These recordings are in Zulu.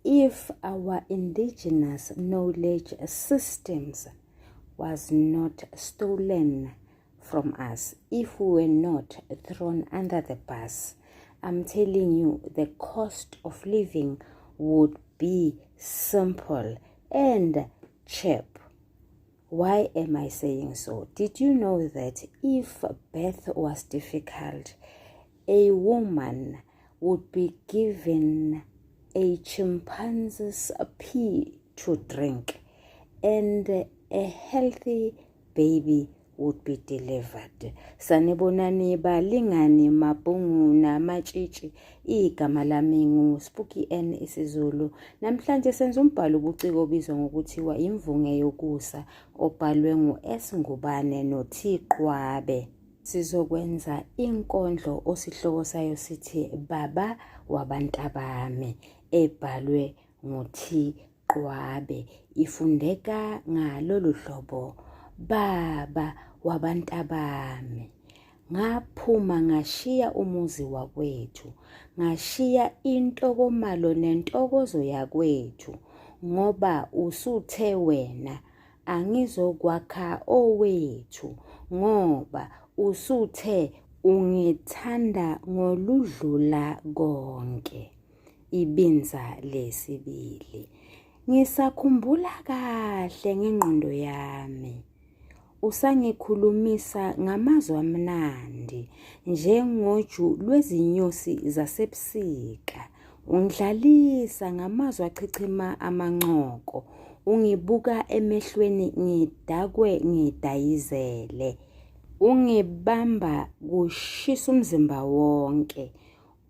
If our indigenous knowledge systems was not stolen from us, if we were not thrown under the bus, I'm telling you, the cost of living would be simple and cheap. Why am I saying so? Did you know that if birth was difficult, a woman would be given a chimpanzee's pee to drink and a healthy baby would be delivered. Sanibonani balingani mabhungu namatshitshi igama lami ngu-Spooky N isiZulu. Namhlanje senza umbhalo ubuciko obizwa ngokuthiwa imvunge yokusa obhalwe ngu-S Ngubane no-T Qwabe. Sizokwenza inkondlo osihloko sayo sithi Baba Wabantabami ebhalwe ngu-T Qwabe. Ifundeka ngalolu hlobo Baba wabantabami ngaphuma ngashiya umuzi wakwethu ngashiya intokomalo nentokozo yakwethu ngoba usuthe wena angizokwakha owethu ngoba usuthe ungithanda ngoludlula konke. Ibinza lesibili. Ngisakhumbula kahle ngengqondo yami. Usangikhulumisa ngamazwi amnandi njengoju lwezinyosi zasebusika. Ungidlalisa ngamazwi achichima amancoko. Ungibuka emehlweni ngidakwe ngidayizele. Ungibamba kushisa umzimba wonke.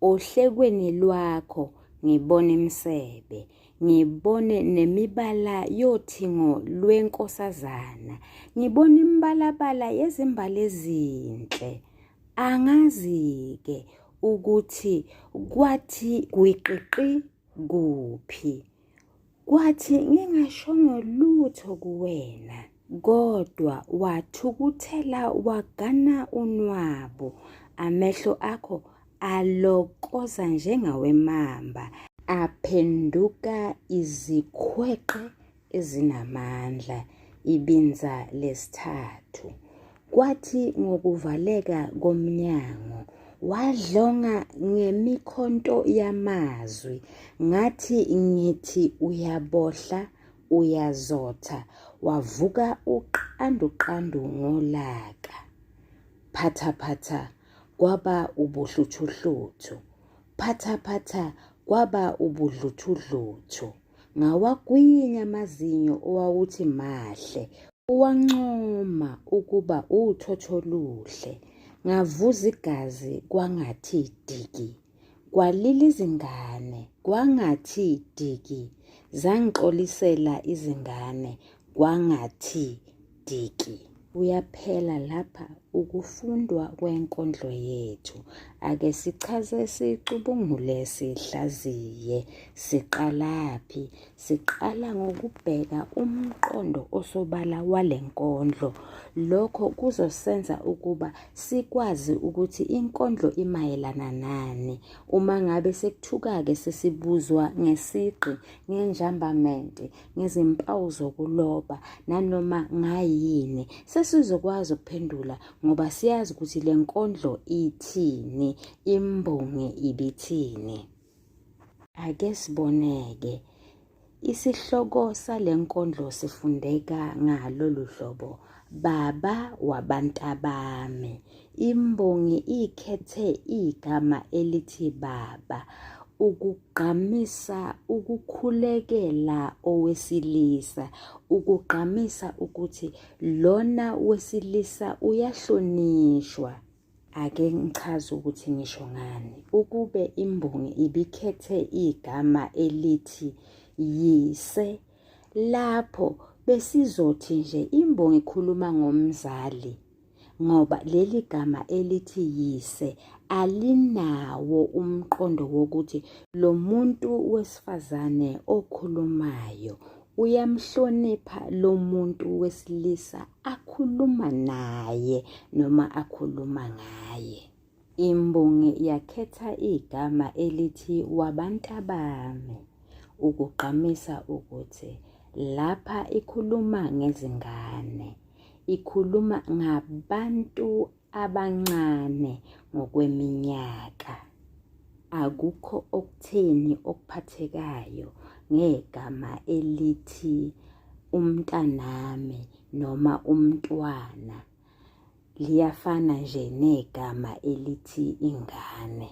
Ohlekweni lwakho ngibona imisebe, ngibone nemibala yothingo lwenkosazana, ngibona imibalabala yezimbali ezinhle. Angazi-ke ukuthi kwathi gwiqiqi kuphi. Kwathi ngingashongo lutho kuwena, kodwa wathukuthela wagana unwabu, amehlo akho alokoza njengawemamba, aphenduka izikhweqe ezinamandla, ibinza lesithathu. Kwathi ngokuvaleka komnyango wadlonga ngemikhonto yamazwi ngathi ngithi uyabohla uyazotha wavuka uqanduqandu ngolaka. Phatha phatha kwaba ubuhluthuhluthu. Phatha phatha kwaba ubudluthudluthu. Ngawagwinya amazinyo owawuthi mahle uwancoma ukuba uthotho luhle. Ngavuza igazi kwangathi diki. Kwalila izingane kwangathi diki. Zangixolisela izingane kwangathi diki. Kuyaphela lapha ukufundwa kwenkondlo yethu. Ake sichaze sicubungule sihlaziye. Siqalaphi? Siqala ngokubheka umqondo osobala wale nkondlo. Lokho kuzosenza ukuba sikwazi ukuthi inkondlo imayelana nani. Uma ngabe sekuthuka-ke sesibuzwa ngesigqi, ngenjambamente, ngezimpawu zokuloba nanoma ngayini sesizokwazi ukuphendula ngoba siyazi ukuthi le nkondlo ithini imbongi ibithini ake siboneke isihloko sale nkondlo sifundeka ngalolu hlobo baba wabantabami imbongi ikhethe igama elithi baba Ukugqamisa ukukhulekela owesilisa, ukugqamisa ukuthi lona wesilisa uyahlonishwa. Ake ngichaze ukuthi ngisho ngani. Ukube imbongi ibikhethe igama elithi yise, lapho besizothi nje imbongi ikhuluma ngomzali. ngoba leli gama elithi yise alinawo umqondo wokuthi lo muntu wesifazane okhulumayo uyamhlonipha lo muntu wesilisa akhuluma naye noma akhuluma ngaye. Imbongi yakhetha igama elithi wabantabami. Ukugqamisa ukuthi lapha ikhuluma ngezingane, ikhuluma ngabantu abancane ngokweminyaka. Akukho okutheni okuphathekayo ngegama elithi umntanami noma umntwana. Liyafana nje negama elithi ingane.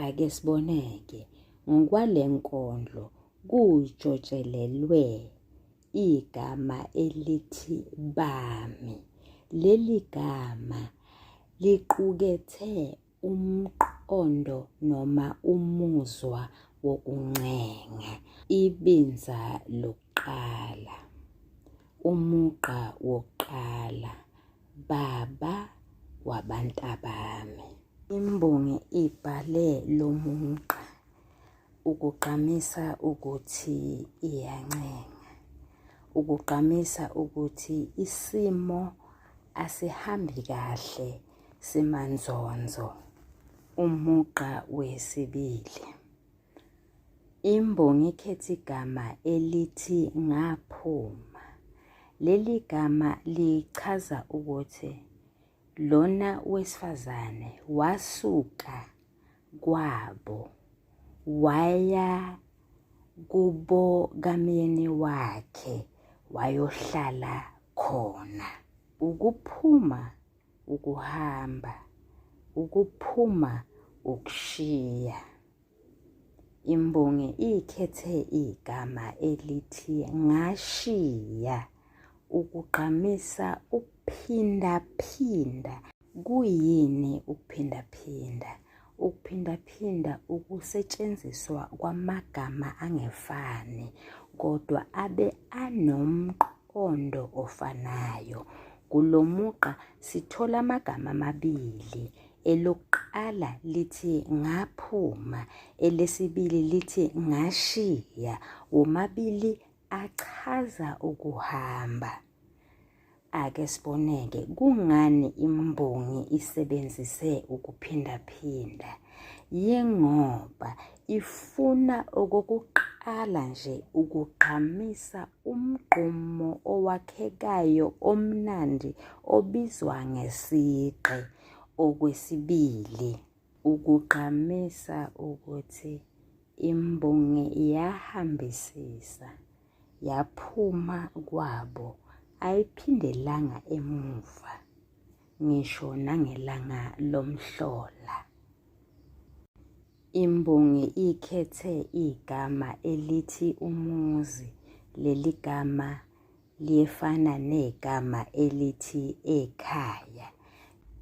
Ake sibone-ke ngokwale nkondlo kujotshelelwe igama elithi bami. Leli gama liqukethe umqondo noma umuzwa wokuncenga. Ibinza lokuqala, umugqa wokuqala, Baba wabantabami. Imbongi ibhale lo mugqa ukugqamisa ukuthi iyancenga, ukugqamisa ukuthi isimo asihambi kahle simanzonzo. Umugqa wesibili. Imbongi ikhetha igama elithi ngaphuma. Leli gama lichaza ukuthi lona wesifazane wasuka kwabo waya kubo kamyeni wakhe wayohlala khona. Ukuphuma ukuhamba, ukuphuma ukushiya. Imbongi ikhethe igama elithi ngashiya ukugqamisa ukuphindaphinda. Kuyini ukuphindaphinda? Ukuphindaphinda ukusetshenziswa kwamagama angefani kodwa abe anomqondo ofanayo. Kulo mugqa sithola amagama amabili Elokuqala lithi ngaphuma, elesibili lithi ngashiya. Womabili achaza ukuhamba. Ake siboneke kungani imbongi isebenzise ukuphindaphinda. Yingoba ifuna okokuqala nje ukugqamisa umgqumo owakhekayo omnandi obizwa ngesigqi. Okwesibili, ukugqamisa ukuthi imbongi yahambisisa yaphuma kwabo ayiphindelanga emuva ngisho nangelanga lomhlola. Imbongi ikhethe igama elithi umuzi. Leli gama liyefana negama elithi ekhaya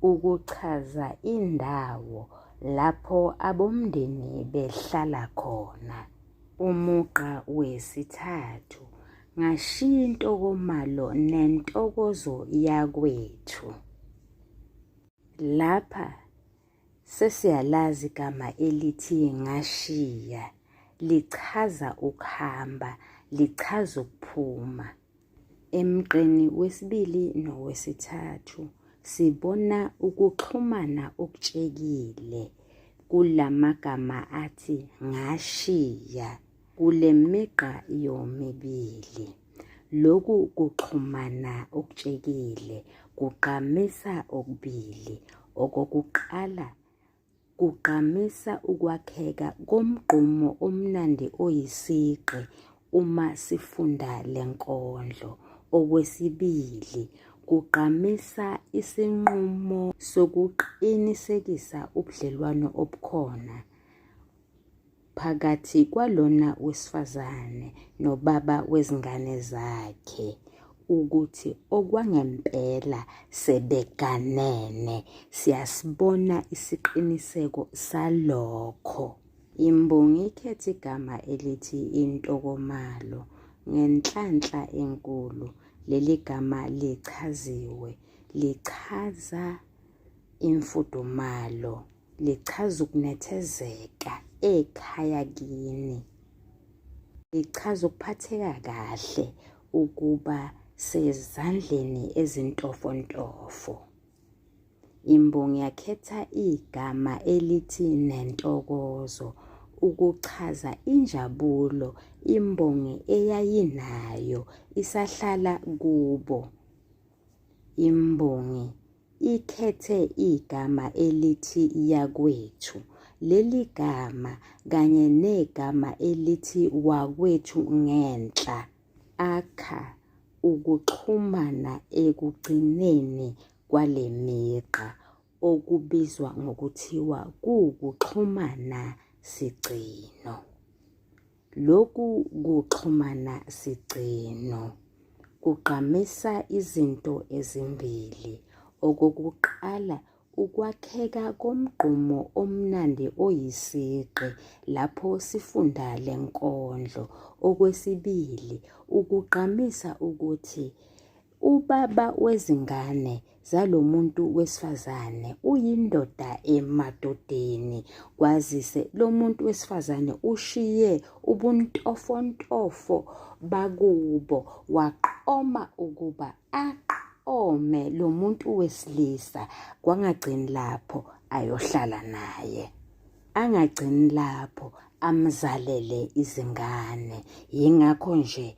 ukuchaza indawo lapho abomndeni behlala khona. Umugqa wesithathu, ngashiya intokomalo nentokozo yakwethu. Lapha Sesiyalazi igama elithi ngashiya, lichaza ukuhamba, lichaza ukuphuma. Emgqeni wesibili nowesithathu sibona ukuxhumana okutshekile kula magama athi ngashiya kule migqa yomibili. Lokhu kuxhumana okutshekile kugqamisa okubili. Okokuqala, kugqamisa ukwakheka komgqumo omnandi oyisigqi uma sifunda le nkondlo. Okwesibili, kugqamisa isinqumo sokuqinisekisa ubudlelwano obukhona phakathi kwalona wesifazane nobaba wezingane zakhe ukuthi okwangempela sebeganene siyasibona isiqiniseko salokho. Imbongi ikhetha igama elithi intokomalo ngenhlanhla enkulu leli gama lichaziwe lichaza imfudumalo Lichaza ukunethezeka ekhaya kini. Lichaza ukuphatheka kahle ukuba sezandleni ezintofontofo. Imbongi yakhetha igama elithi nentokozo ukuchaza injabulo imbongi eyayinayo isahlala kubo. Imbongi ikhethe igama elithi yakwethu. Leli gama kanye negama elithi wakwethu ngenhla akha ukuxhumana ekugcineni kwale migqa okubizwa ngokuthiwa kuwukuxhumana sigcino. Lokhu kuxhumana sigcino kugqamisa izinto ezimbili. Okokuqala, ukwakheka komgqumo omnandi oyisigqi lapho sifunda le nkondlo. Okwesibili, ukugqamisa ukuthi Ubaba wezingane zalomuntu wesifazane uyindoda emadodeni kwazise lomuntu wesifazane ushiye ubuntofontofo bakubo waqoma ukuba aqome lomuntu wesilisa kwangagcini lapho ayohlala naye angagcini lapho amzalele izingane yingakho nje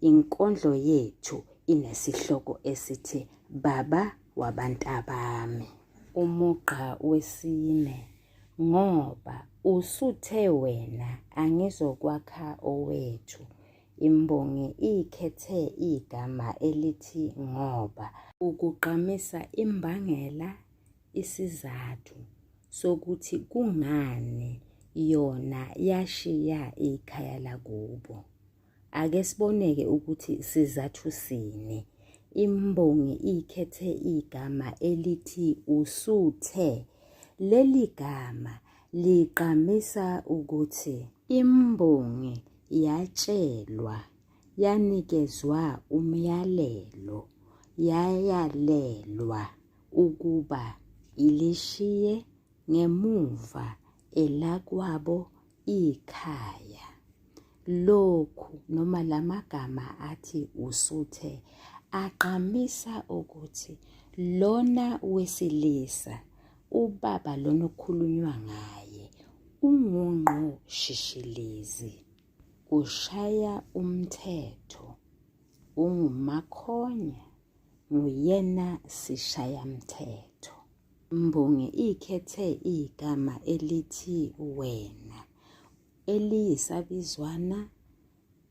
Inkondlo yethu inesihloko esithi Baba Wabantabami. Umugqa wesine, Ngoba usuthe wena angizokwakha owethu. Imbongi ikhethe igama elithi ngoba ukugqamisa imbangela, isizathu sokuthi kungani yona yashiya ikhaya lakubo. Ake siboneke ukuthi sizathu sini. Imbongi ikhethe igama elithi usuthe. Leli gama ligqamisa ukuthi imbongi yatshelwa, yanikezwa umyalelo, yayalelwa ukuba ilishiye ngemuva elakwabo ikhaya. Lokhu noma lamagama athi usuthe agqamisa ukuthi lona wesilisa ubaba lona okhulunywa ngaye ungungqo shishilizi ushaya umthetho ungumakhonya nguyena sishayamthetho. Imbongi ikhethe igama elithi wena eliyisabizwana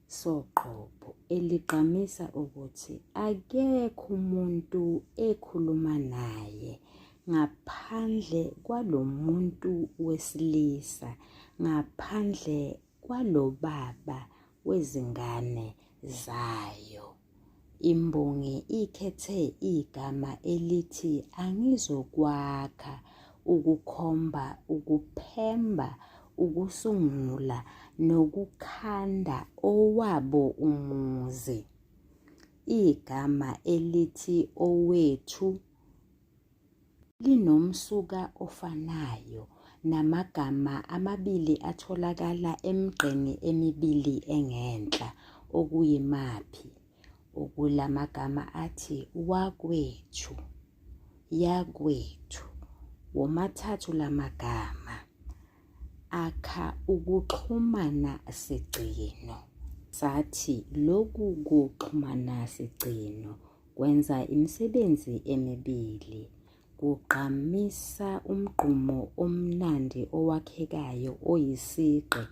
soqobo eligqamisa ukuthi akekho umuntu ekhuluma naye ngaphandle kwalo muntu wesilisa, ngaphandle kwalobaba wezingane zayo. Imbongi ikhethe igama elithi angizokwakha ukukhomba ukuphemba, ukusungula nokukhanda owabo umuzi. Igama elithi owethu Linomsuka ofanayo namagama amabili atholakala emigqeni emibili engenhla, okuyimaphi? Okulamagama athi wakwethu, yakwethu. Womathathu lamagama akha ukuxhumana sigcino. Sathi lokhu kuxhumana sigcino Kwenza imisebenzi emibili. Kugqamisa umgqumo omnandi owakhekayo oyisigqi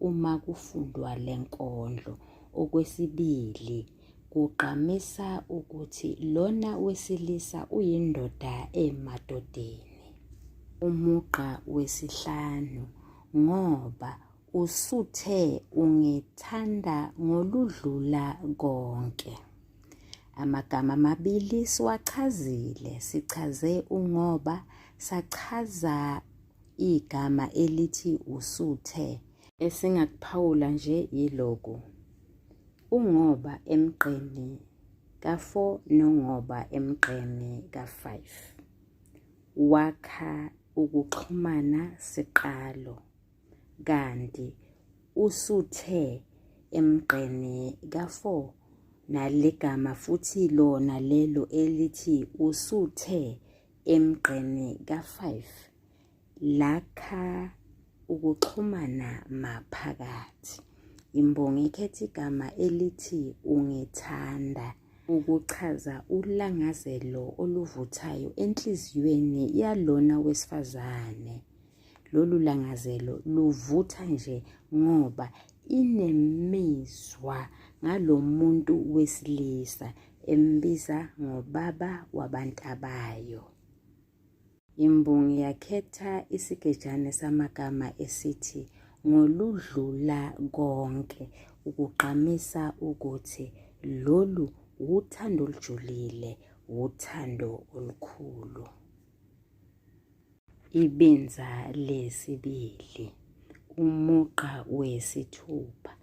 uma kufundwa le nkondlo. Okwesibili, kugqamisa ukuthi lona wesilisa uyindoda emadodeni. Umugqa wesihlanu, ngoba usuthe ungithanda ngoludlula konke. Amagama amabili siwachazile, sichaze ungoba, sachaza igama elithi usuthe. Esingakuphawula nje yiloku, ungoba emgqeni ka-4 nongoba emgqeni ka-5 wakha ukuxhumana siqalo. Kanti usuthe emgqeni ka-4 nalegama futhi lona lelo elithi usuthe emgqeni ka-5 lakha ukuxhumana maphakathi. Imbongi ikhetha igama elithi ungithanda ukuchaza ulangazelo oluvuthayo enhliziyweni yalona wesifazane. Lolu langazelo luvutha nje ngoba inemizwa ngalo muntu wesilisa embiza ngobaba wabantabayo. Imbongi yakhetha isigejane samagama esithi ngoludlula konke ukugqamisa ukuthi lolu wuthando olujulile, wuthando olukhulu. Ibinza lesibili, umugqa wesithupha.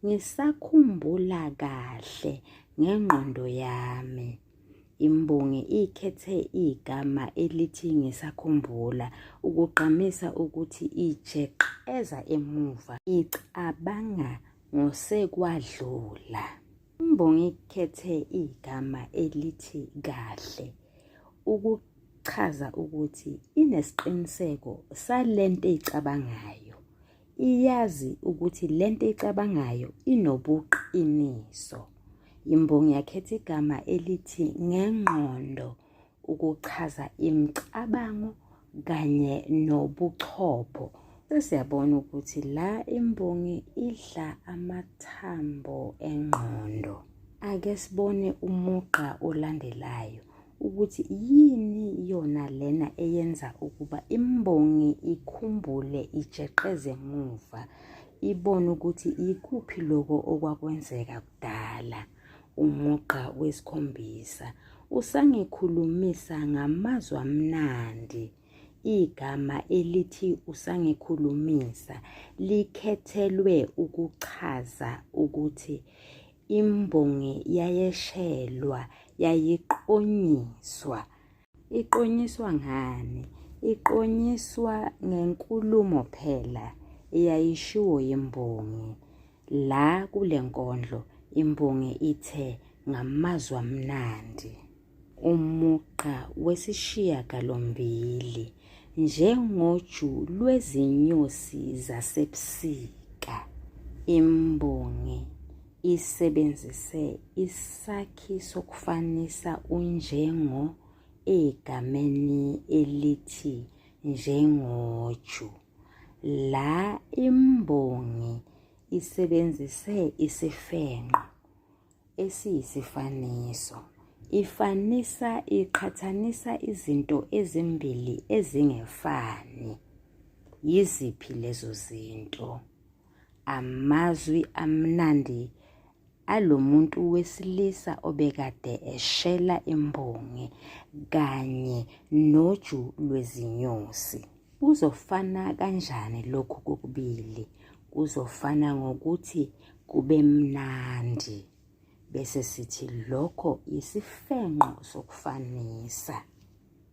Ngisakhumbula kahle ngengqondo yami. Imbongi ikhethe igama elithi ngisakhumbula ukugqamisa ukuthi ijeqeza emuva icabanga ngosekwadlula. Imbongi ikhethe igama elithi kahle ukuchaza ukuthi inesiqiniseko salento eyicabangayo. Iyazi ukuthi lento eyicabangayo inobuqiniso. Imbongi yakhetha igama elithi ngengqondo ukuchaza imicabango kanye nobuchopho. Sesiyabona ukuthi la imbongi idla amathambo engqondo. Ake sibone umugqa olandelayo ukuthi yini yona lena eyenza ukuba imbongi ikhumbule ijeqeze emuva ibone ukuthi ikuphi loko okwakwenzeka kudala. Umugqa wesikhombisa usangikhulumisa ngamazwi amnandi. Igama elithi usangikhulumisa likhethelwe ukuchaza ukuthi imbongi yayeshelwa, yayiqonyiswa. Iqonyiswa ngani? Iqonyiswa ngenkulumo phela eyayishiwo yimbongi. La kule nkondlo imbongi ithe ngamazwi amnandi. Umugqa wesishiyagalombili njengoju lwezinyosi zasebusika. Imbongi isebenzise isakhi sokufanisa unjengo egameni elithi njengoju. La imbongi isebenzise isifenqo esiyisifaniso. Ifanisa iqhathanisa izinto ezimbili ezingefani. Yiziphi lezo zinto? Amazwi amnandi alomuntu wesilisa obekade eshela imbongi kanye noju lwezinyosi. Kuzofana kanjani lokhu kokubili? Kuzofana ngokuthi kube mnandi. Bese sithi lokho isifenqo sokufanisa.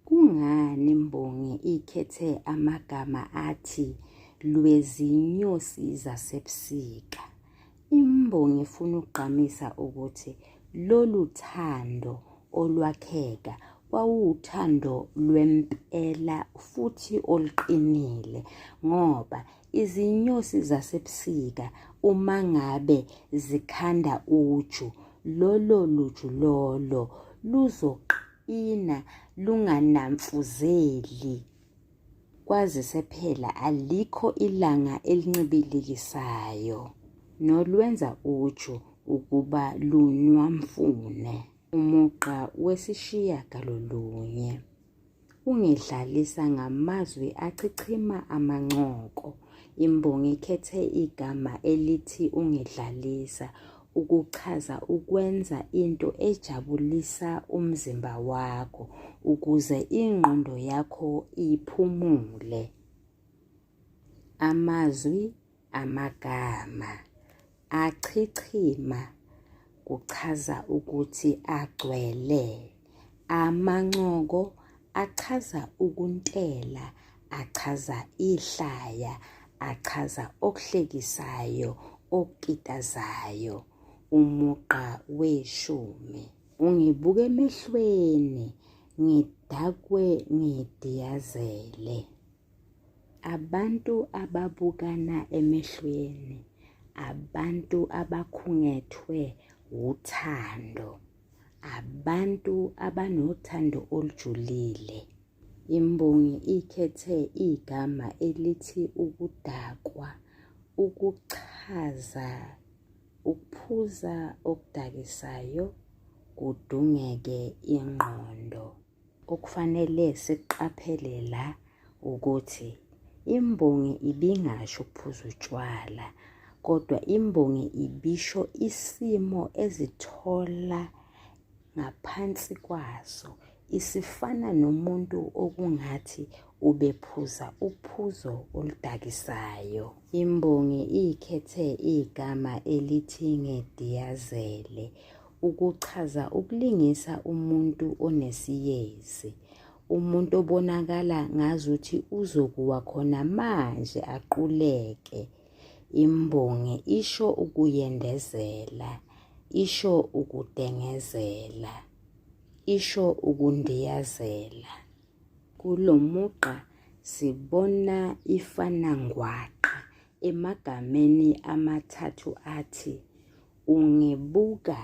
Kungani imbongi ikhethe amagama athi lwezinyosi zasebusika? Imbongi ifuna ukugqamisa ukuthi lolu thando olwakheka kwawuthando lwempela futhi oluqinile ngoba izinyosi zasebusika uma ngabe zikhanda uju lolo luju lolo luzoqina lunganamfuzeli Kwazise phela alikho ilanga elincibilikisayo nolwenza uju ukuba lunwamfune. Umugqa wesishiyagalolunye ungidlalisa ngamazwi achichima amancoko. Imbongi ikhethe igama elithi ungidlalisa ukuchaza ukwenza into ejabulisa umzimba wakho ukuze ingqondo yakho iphumule. Amazwi amagama achichima kuchaza ukuthi agcwele. Amancoko achaza ukuntela, achaza ihlaya, achaza okuhlekisayo, okukitazayo. Umugqa weshumi. Ungibuka emehlweni ngidakwe ngidiyazele. Abantu ababukana emehlweni, abantu abakhungethwe wuthando, abantu abanothando olujulile. Imbongi ikhethe igama elithi ukudakwa ukuchaza ukuphuza okudakisayo kudungeke ingqondo. Okufanele sikuqaphele la ukuthi imbongi ibingasho ukuphuza utshwala kodwa imbongi ibisho isimo ezithola ngaphansi kwaso isifana nomuntu okungathi ubephuza uphuzo oludakisayo. Imbongi ikhethe igama elithi ngediyazele ukuchaza ukulingisa umuntu onesiyezi, umuntu obonakala ngazuthi uzokuwa khona manje aquleke. Imbongi isho ukuyendezela, isho ukudengezela, isho ukundiyazela. Kulo mugqa sibona ifanangwaqa emagameni amathathu athi ungibuka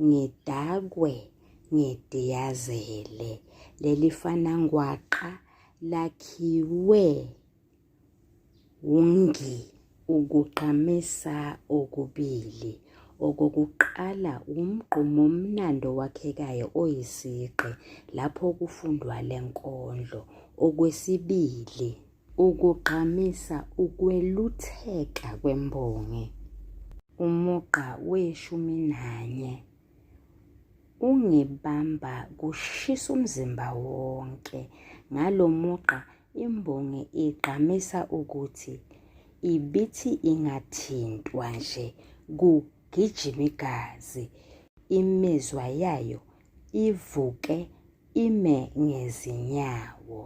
ngidakwe ngidiyazele. Leli fanangwaqa lakhiwe Wungi, ukugqamisa okubili. Okokuqala wumgqumo omnandi owakhekayo oyisigqi lapho kufundwa le nkondlo. Okwesibili, ukugqamisa ukwelutheka kwembongi. Umugqa weshuminanye ungibamba kushisa umzimba wonke. Ngalo mugqa Imbongi igqamisa ukuthi ibithi ingathintwa nje kugijima igazi, imizwa yayo ivuke ime ngezinyawo.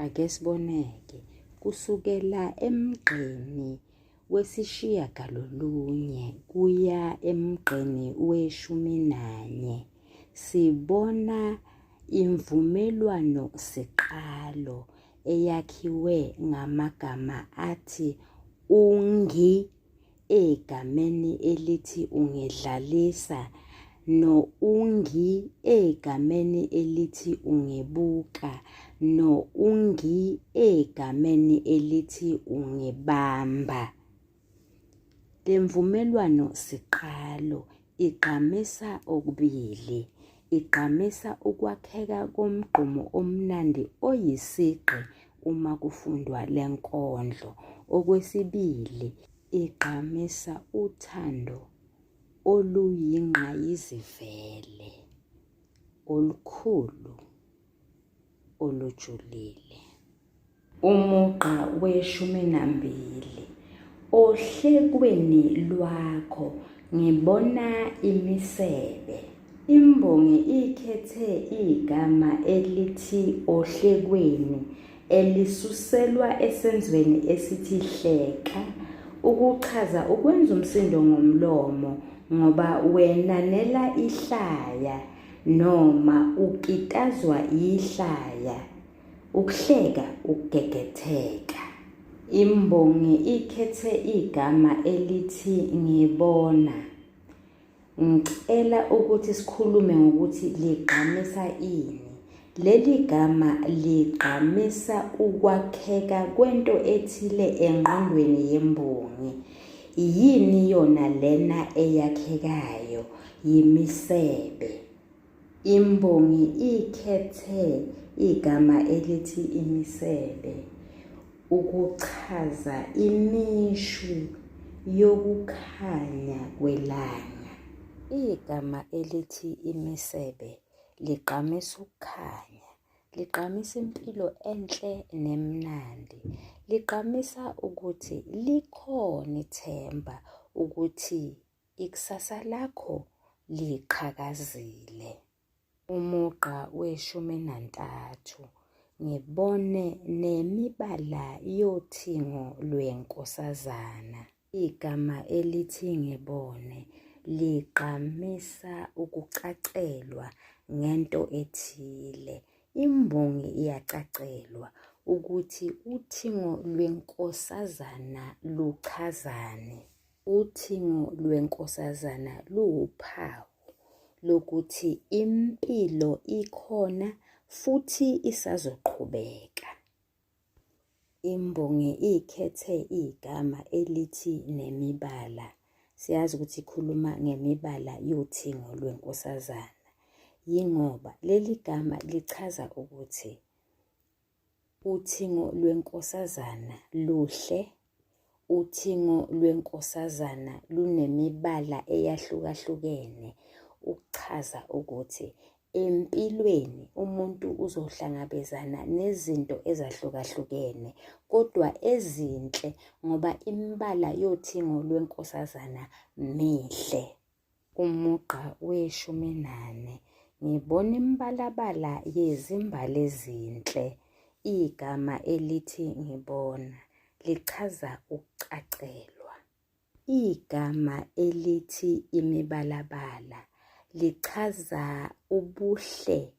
Ake sibone-ke kusukela emgqeni wesishiyagalolunye kuya emgqeni weshuminanye sibona imvumelwano siqalo eyakhiwe ngamagama athi ungi egameni elithi ungidlalisa no ungi egameni elithi ungibuka no ungi egameni elithi ungibamba. Le mvumelwano siqalo igqamisa okubili. Igqamisa ukwakheka komgqumo omnandi oyisigqi uma kufundwa le nkondlo. Okwesibili, igqamisa uthando oluyingqayizivele, olukhulu, olujulile. Umugqa weshuminambili, Ohlekweni lwakho ngibona imisebe. Imbongi ikhethe igama elithi ohlekweni elisuselwa esenzweni esithi hleka ukuchaza ukwenza umsindo ngomlomo ngoba wenanela ihlaya noma ukitazwa yihlaya, ukuhleka, ukugegetheka. Imbongi ikhethe igama elithi ngibona. Ngicela ukuthi sikhulume ngokuthi ligqamisa ini. Leli gama ligqamisa ukwakheka kwento ethile engqondweni yembongi. Yini yona lena eyakhekayo? Yimisebe. Imbongi ikhethe igama elithi imisebe ukuchaza imishu yokukhanya kwelanga. Igama elithi imisebe ligqamisa ukukhanya, ligqamisa impilo enhle nemnandi, ligqamisa ukuthi likhona ithemba ukuthi Ikusasa lakho liqhakazile. Umugqa weshuminantathu, Ngibone nemibala yothingo lwenkosazana. Igama elithi ngibone ligqamisa ukucacelwa ngento ethile. Imbongi iyacacelwa ukuthi uthingo lwenkosazana luchazani. Uthingo lwenkosazana luwuphawu lokuthi impilo ikhona futhi isazoqhubeka. Imbongi ikhethe igama elithi nemibala. Siyazi ukuthi ikhuluma ngemibala yothingo lwenkosazana. Yingoba leli gama lichaza ukuthi uthingo lwenkosazana luhle, uthingo lwenkosazana lunemibala eyahlukahlukene ukuchaza ukuthi Empilweni umuntu uzohlangabezana nezinto ezahlukahlukene kodwa ezinhle ngoba imibala yothingo lwenkosazana mihle. Umugqa weshumi nane ngibona imibalabala yezimbali ezinhle. Igama elithi ngibona lichaza ukucacelwa. Igama elithi imibalabala lichaza ubuhle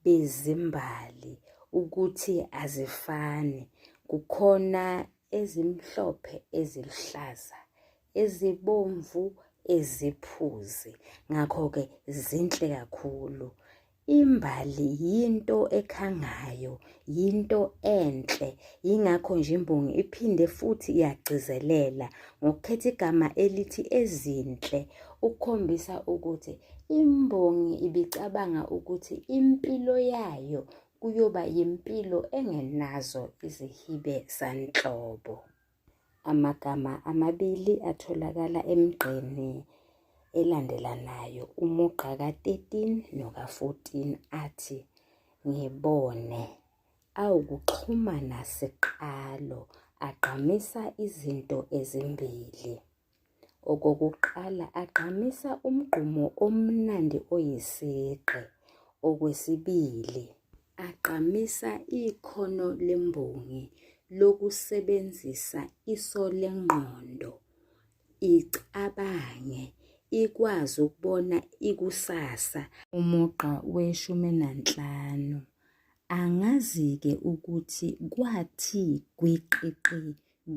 bezimbali ukuthi azifani, kukhona ezimhlophe, eziluhlaza, ezibomvu, eziphuzi. Ngakho-ke zinhle kakhulu. Imbali yinto ekhangayo, yinto enhle. Yingakho nje imbongi iphinde futhi iyagcizelela ngokukhetha igama elithi ezinhle ukukhombisa ukuthi imbongi ibicabanga ukuthi impilo yayo kuyoba yimpilo engenazo izihibe sanhlobo. Amagama amabili atholakala emgqeni elandelanayo, umugqa ka-13 noka-14 athi, Ngibone, awukuxhumana siqalo, agqamisa izinto ezimbili. Okokuqala agqamisa umgqumo omnandi oyisigqi. Okwesibili, agqamisa ikhono lembongi lokusebenzisa iso lengqondo, icabange, ikwazi ukubona ikusasa. Umugqa weshumi nanhlanu. Angazi-ke ukuthi kwathi gwiqiqi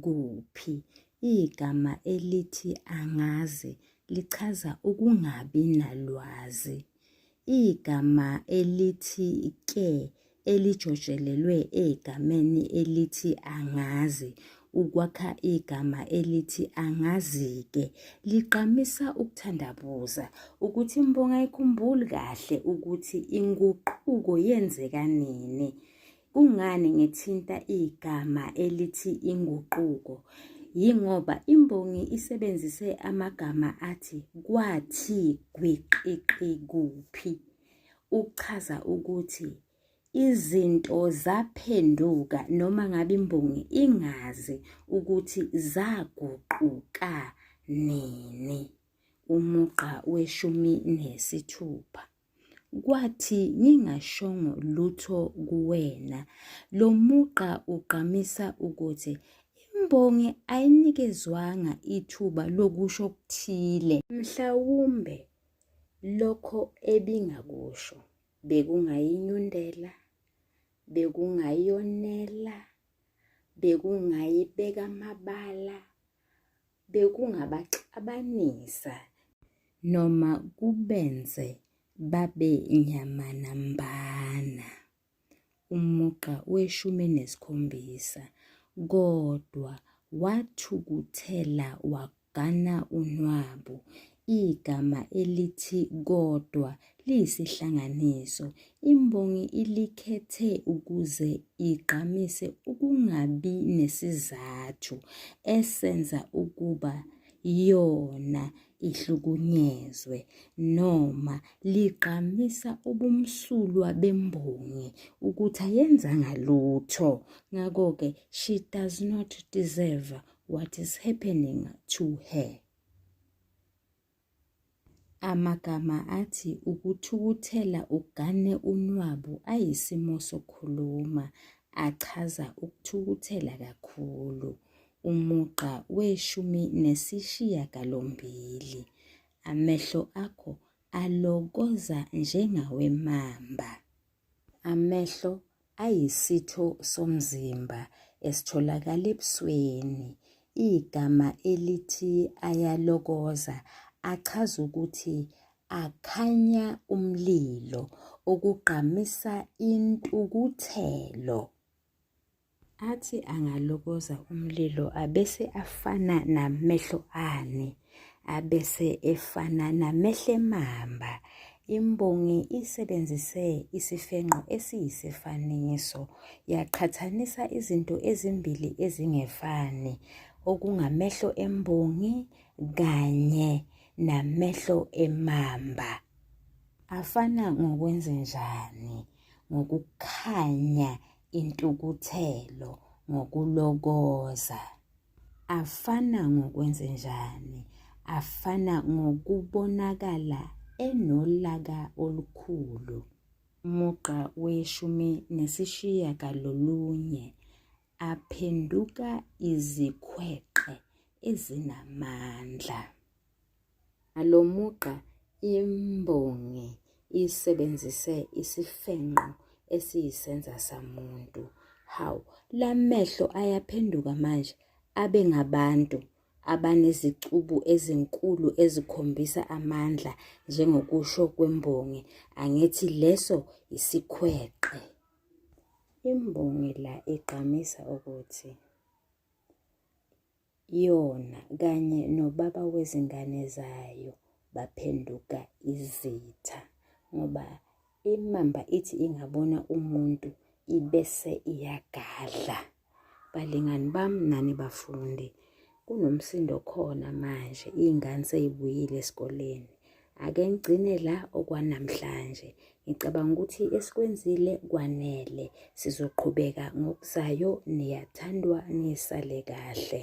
kuphi. Igama elithi angazi lichaza ukungabi nalwazi. Igama elithi ke elijotshelelwe egameni elithi angazi ukwakha igama elithi angazi-ke ligqamisa ukuthandabuza ukuthi imbongi ayikhumbuli kahle ukuthi inguquko yenzeka nini. Kungani ngithinta igama elithi inguquko? Yingoba imbongi isebenzise amagama athi kwathi gwiqiqi kuphi ukuchaza ukuthi izinto zaphenduka noma ngabe imbongi ingazi ukuthi zaguquka nini. Umugqa weshumi nesithupha. Kwathi ngingashongo lutho kuwena. Lo mugqa ugqamisa ukuthi imbongi ayinikezwanga ithuba lokusho okuthile. Mhlawumbe lokho ebingakusho bekungayinyundela, bekungayonela, bekungayibeka amabala, bekungabaxabanisa noma kubenze babe nyamanambana. Umugqa weshumi nesikhombisa. Kodwa wathukuthela wagana unwabu. Igama elithi kodwa liyisihlanganiso. Imbongi ilikhethe ukuze igqamise ukungabi nesizathu esenza ukuba yona ihlukunyezwe noma ligqamisa ubumsulwa bembongi ukuthi ayenzanga lutho ngakho-ke she does not deserve what is happening to her. Amagama athi ukuthukuthela ugane unwabu ayisimo sokukhuluma achaza ukuthukuthela kakhulu. Umugqa weshumi nesishiyagalombili. Amehlo akho alokoza njengawemamba. Amehlo ayisitho somzimba esitholakala ebusweni. Igama elithi ayalokoza achaza ukuthi akhanya umlilo, okugqamisa intukuthelo. Athi angalokoza umlilo abese afana namehlo ani, abese efana namehlo emamba. Imbongi isebenzise isifenqo esiyisifaniso, yaqhathanisa izinto ezimbili ezingefani, okungamehlo embongi kanye namehlo emamba. Afana ngokwenzenjani? Ngokukhanya intukuthelo ngokulokoza. Afana ngokwenzenjani? Afana ngokubonakala enolaka olukhulu. Umugqa weshumi nesishiyagalolunye aphenduka izikhweqe ezinamandla. Ngalo mugqa imbongi isebenzise isifenqo esiyisenza samuntu. Hawu, la mehlo ayaphenduka manje abe ngabantu abanezicubu ezinkulu ezikhombisa amandla njengokusho kwembongi. Angithi leso isikhweqe. Imbongi la igqamisa ukuthi Yona kanye nobaba wezingane zayo baphenduka izitha ngoba imamba ithi ingabona umuntu ibese iyagadla. Balingani bami nani bafundi, kunomsindo khona manje, iy'ngane sey'buyile esikoleni. Ake ngigcine la okwanamhlanje. Ngicabanga ukuthi esikwenzile kwanele. Sizoqhubeka ngokuzayo niyathandwa nisale kahle.